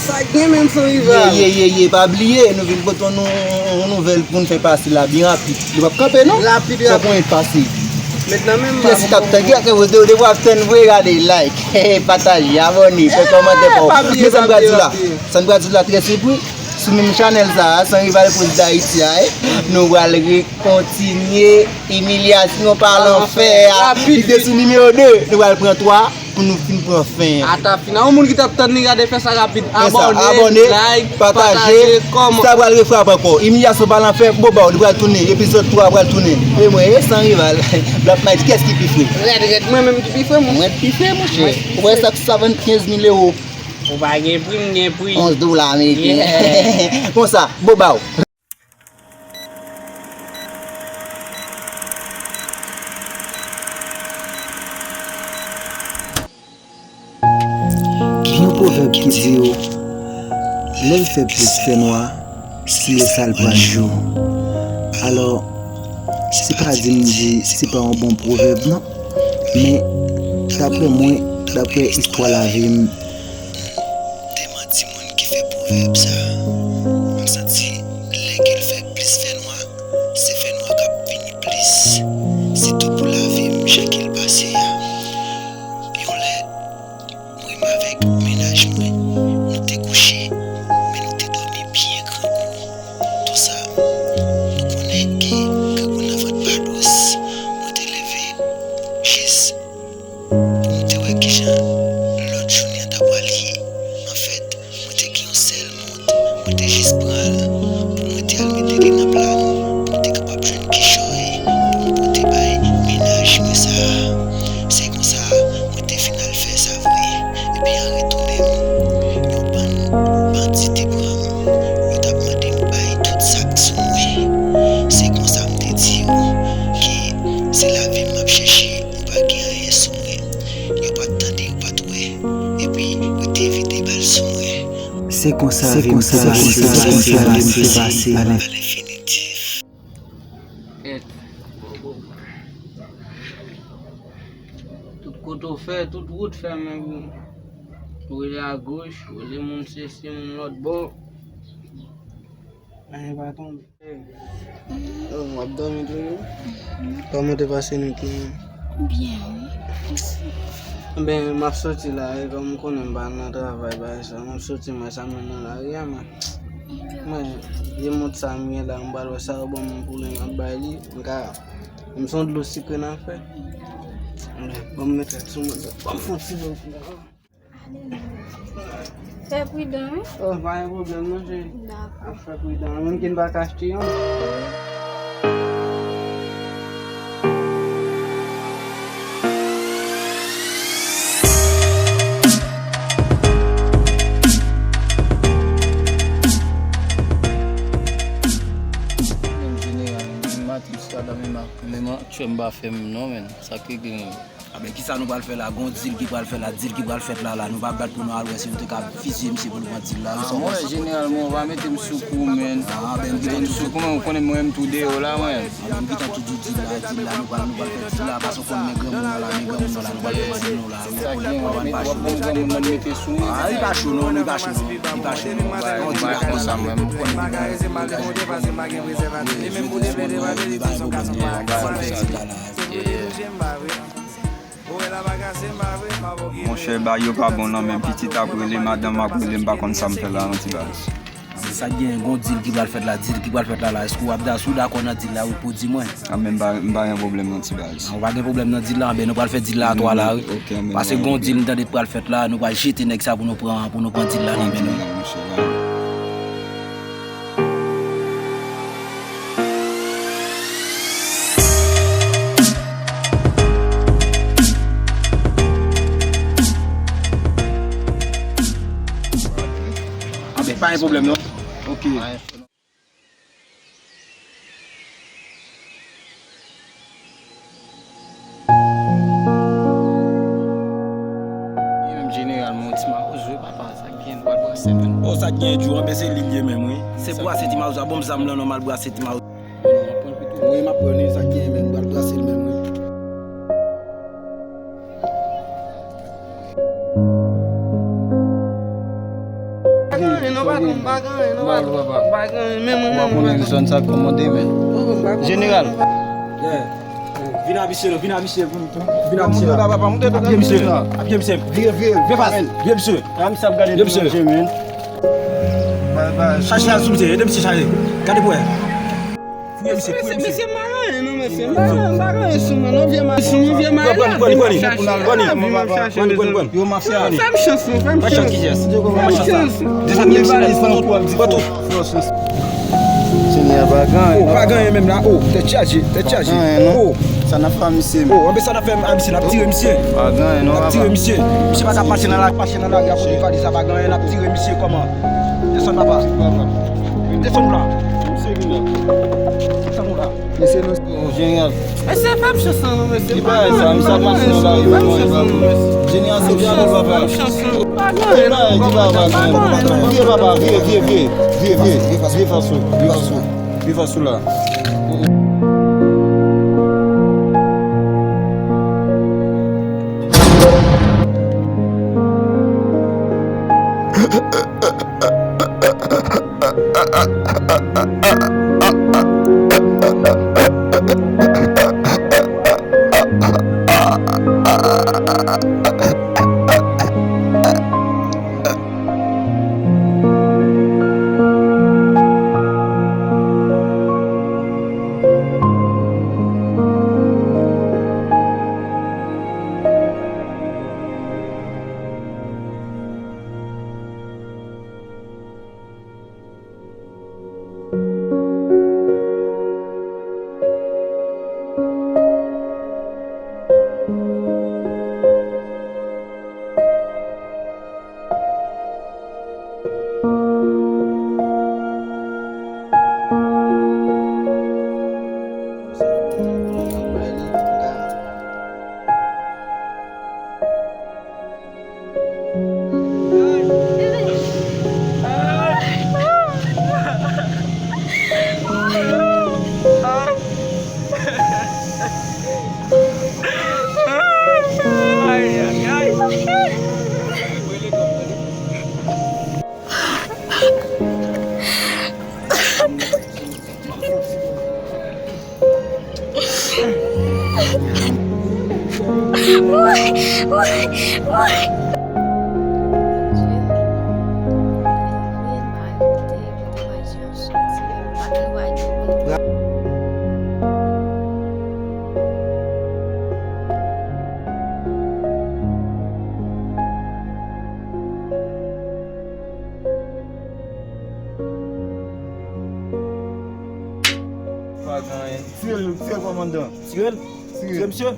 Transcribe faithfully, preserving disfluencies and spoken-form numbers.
Sa gen menm san rival. Ye, ye, ye, ye, pa bliye, nou vin pote yon nou-, yon nouvèl pou n fè pase la byen rapid. Li p ap kanpe, non? Rapid, rapid. Fòk mwen pase. Met nan menm. Kiyès ki t ap tann? Kiyès ki te, te, te ap tann vre? Gade, like, pataje, abòne, fè kòmantè pa w. Men sa n pral di w la. Sa n pral di w la trè sipri. Sou menm chanèl sa a, San Rival Post Dayiti a, eh, nou pral rekontinye imilyasyon pa lanfè a. Li te sou nimewo de, nou pral pran twa pou nou fin pran fen. Ata fina. Yon moun ki t ap tann li, gade, fè sa rapid. Fè sa, abòne, abòne, like, pataje, pataje, kòman. Sa pral refrap ankò. Imilyasyon pa lanfè, Bobaw, li pral tounen. Epizòd twa pral tounen. E mwen, e San Rival. Black Mike, kiyès ki pi fre? Rèd, rèd, mwen menm ki pi fre, monchè. Mwen pi fre, monchè. Ou wè sa k swasann kenz mil ewo. Ou pa gen pri, m gen pri. Onz dola ameriken. Yeah. Konsa, Bobaw. Gen yon pwovèb ki di w, lè l fè plis fènwa, se lè sa l pral jou. Alò, se pa di m di se pa yon bon pwovèb, non. Men, daprè mwen, daprè istwa lavi m, demanti moun ki fè pwovèb sa a. M santi lè ke l fè plis fènwa, se fènwa k ap vini plis. Sitou pou lavi m, jan ke l pase a. Yon lè, mwen menm avèk mennaj mwen, nou te kouche, men nou te dòmi byen grangou. Tou sa, nou konnen ke grangou nan vant pa dous. Mwen te leve jis pou m te wè kijan lòt jounen an ta pral ye. Anfèt, mwen te gen yon sèl mont, mwen te jis pran l pou mwen te al mete li nan pla m, pou m te kapab jwenn kichòy pou m pote bay mennaj mwen sa a. Se konsa, mwen te fin al fè sa vre. Epi an retounen m, yon bann bandi te pran m. Yo t ap mande m bay tout sa k sou mwen. Se konsa m te di yo ke se lavi m m ap chèche, m pa gen anyen sou mwen. Yo pa t tande, yo pa t wè. Epi, yo te vide bal sou mwen. Se konsa vi m te pase, pase, pase, pase, alenfinitif. Kèt. Tout kote w fè, tout wout fèmen pou ou. Ou rele agoch, ou rele moun sesi, moun lòt bò. Anyen pa tonbe. Oh, w ap dòmi toujou? Kòman te pase nwit lan? Byen, wi. Mèsi. Ben, m ap soti la, e kòm ou konnen m pa nan travay, bagay sa, m ap soti, m wè sa m jwenn nan lari a, men. Mwen, vye mont sa m gen la, m pral wè sa yo ban m pou lè m ap bay li. M ka, m se yon dlo sikre n ap fè. Bon, m mete sou mwen, ban m fè yon ti dlo. Fè pridan, wi. Oh, pa gen pwoblèm non, cheri. Dakò. Ap fè pridan. Menm ke n pa ka achte yon. Menm jeneral, menm matrix la, menm, menm tchè m pa fè m non, men. Sa k regle menm. Anben, kisa nou pral fè la? Gon dil ki pral fè la, dil ki pral fèt la, la. Nou pa bat pou nou al wè si nou te ka fizye misye pou nou pran dil la, wi, sa w panse? Jeneralman, ou pa mete m sou kou, men. Anben, m gentan sou kou, men ou konnen mwen, m tou deyò la, mwen. Anben, m gentan tou di w dil la, dil la, nou pral, nou pral fè dil la, paske w konn men granmoun nan la, men granmoun nan la, nou pral fè dil nou la, wi. Sa gen, w ap, w ap ban granmoun nan mete sou mwen. Ah, li pa cho non, li pa cho non, li pa cho non. Yon dil la konsa, mwen, m konnen. Monchè, bagay yo pa bon nan men pitit ap rele, madanm ap rele, m pa konn sa m fè la non ti baz. Sa k gen, gon dil ki pral fèt la, dil ki pral fèt la la, èske w ap da-, si w dakò nan dil la, wi, pou di mwen? A, men m pa, m pa gen pwoblèm non ti baz. Ou pa gen pwoblèm nan dil la, anben, nou pral fè dil la a twa la, wi. Paske gon dil m tande pral fèt la, nou pral jete nèg sa pou nou pran, pou nou pran dil la nan men nou. Anben, pa gen pwoblèm non. Ok. Li menm jeneralman yon ti mawozo wi papa, sa k gen, nou pral brase menm. Oh, sa k gen Djou, anben se li l ye menm wi. Se brase ti mawozo a, ban m zam lan non, m al brase ti mawozo. Wi, m ap pran li, sa k gen menm, m pral brase l menm wi. M pa gen anyen, non, papa. M pa gen anyen, menm, menm. Ou pa konnen zòn sa kòmande, men. Jeneral. Vin a misye, non, vin a misye, vin a misye, la. Apye misye, la. Apye misye. Vire, vire, vire fas. Vire misye. Vire misye. Chaje la sou misye, ede misye chaje. Gade pou wè. Fouye misye, fouye misye. Mesye, mesye, m pa gen anyen, non, mesye. M pa gen anyen, m pa gen anyen sou mwen, non, vye ma-, sou mwen, vye malad. Pran, pran, pran, pran, pran, pran. Yo mafya. Fè m chans, non, fè m chans. Fè m chans, non. Desann valiz, pran tout. Pran tout. Senyè, pa gen anyen, non. Oh, pa gen anyen menm la. Oh, tèt chaje, tèt chaje. Pa gen anyen, non. Oh. Sa n ap fè a misye? Oh, anben sa n ap fè a misye, n ap tire misye. Pa gen anyen, non, papa. N ap tire misye. Misye pa ka mache nan la, mache nan lari a kote valiz la pa gen anyen, n ap tire misye kòman? Desann, papa. Desann ou la. Desann ou la. Mesye, nou. Oh, jeneral. Mesye, fè m chans lan, non, mesye. Ki bagay sa? Misye ap mache nan lari, fè m chans lan, non, mesye. Jeneral, se dyabòl, papa. Fè m chans lan. Pa gen anyen, non, papa. Vire, papa, vire, vire, vire. Vire, vire. Vire fas ou. Vire fas ou. Vire fas ou la. Pa gen anyen. Tire l, tire l, kòmandan. Tire l? Tire. Tire misye?